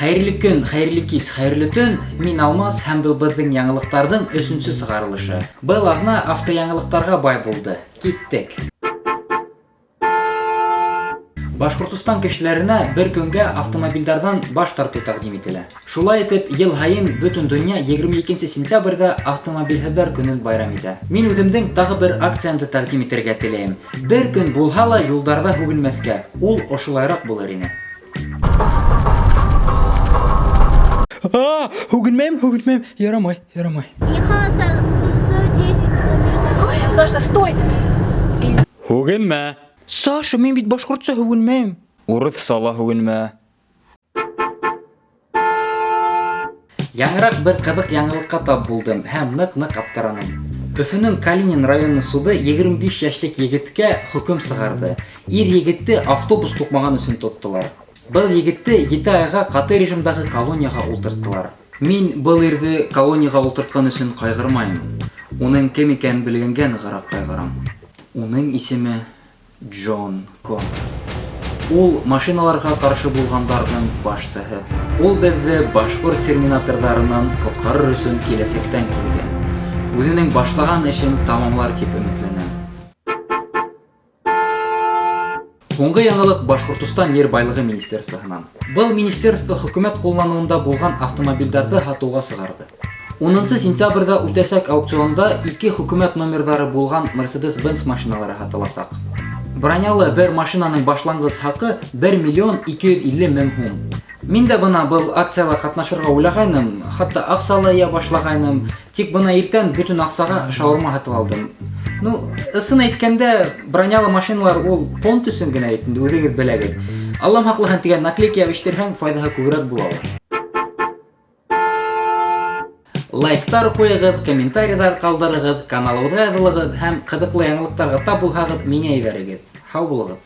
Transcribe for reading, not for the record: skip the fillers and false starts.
Хәйерле көн, хәйерле кис, хәйерле төн. Мин Алмаз һәм был беҙҙең яңылыҡтарҙың өсөнсө сығарылышы. Был аҙна автояңылыҡтарға бай булды. Киттек. Башҡортостан кешеләренә бер көнгә автомобильдарҙан баш тартыу тәҡдим ителә. Шулай итеп, йыл һайын бөтөн донъя 22 сентябрҙә автомобилһеҙҙәр көнөн байрам итә. Мин үҙемдең тағы бер акциямды тәҡдим итергә теләйем. Бер көн булһа ла юлдарҙа һүгенмәҫкә. Ул ошолайыраҡ булыр ине. А, һүгенмәйем, һүгенмәйем. Ярамай, ярамай. Ехала со 110 километров. Саша, стой! Һүгенмә. Саша, мин бит башҡортса һүгенмәйем. Урыҫса ла һүгенмә. Яңыраҡ бер ҡыҙыҡ яңылыҡҡа тап булдым һәм ныҡ-ныҡ аптыраным. Өфөнөң Калинин районы суды 25 йәшлек егеткә хөкөм сығарҙы. Ир егетте автобус туҡмаған өсөн тоттолар. Был егетте 7 айға ҡаты режимдағы колонияға ултырттылар. Мин был ирҙе колонияға ултыртҡан өсөн ҡайғырмайым. Уның кем икәнен белгәнгә нығыраҡ ҡайғырам. Уның исеме Джон Коннор. Ул машиналарға ҡаршы булғандарҙың башсыһы. Ул беҙҙе башҡорт терминаторҙарынан ҡотҡарыр өсөн киләсәктән килгән. Үҙенең башлаған эшен тамамлар тип өмөтләнәм. Һуңғы яңылыҡ Башҡортостан Ер байлығы министерствоһынан. Был министерство хөкүмәт ҡулланыуында булған автомобилдәрҙе һатыуға сығарҙы. 10 сентябрҙә үтәсәк аукционда ике хөкүмәт номерҙары булған Mercedes-Benz машиналары һатыласаҡ. Бронялы бер машинаның башланғыс хаҡы 1 миллион 250 мең һум. Мин дә бына был акцияла ҡатнашырға уйлағайным, хатта аҡса ла йыя башлағайным, тик бына иртән бөтөн аҡсаға шаурма һатып алдым. Ну, ысын әйткәндә, бронялы машиналар ул понт өсөн генә бит инде, үҙегеҙ беләгеҙ. Аллам һаҡлаһын тигән наклейка ябыштерһәң, файҙаһы күберәк була ла. Лайктар ҡуйығыҙ, комментарийҙар ҡалдырығыҙ, каналыбыҙға яҙылығыҙ һәм ҡыҙыҡлы яңылыҡтарға тап булһағыҙ, миңә ебәрегеҙ. Һау булығыҙ.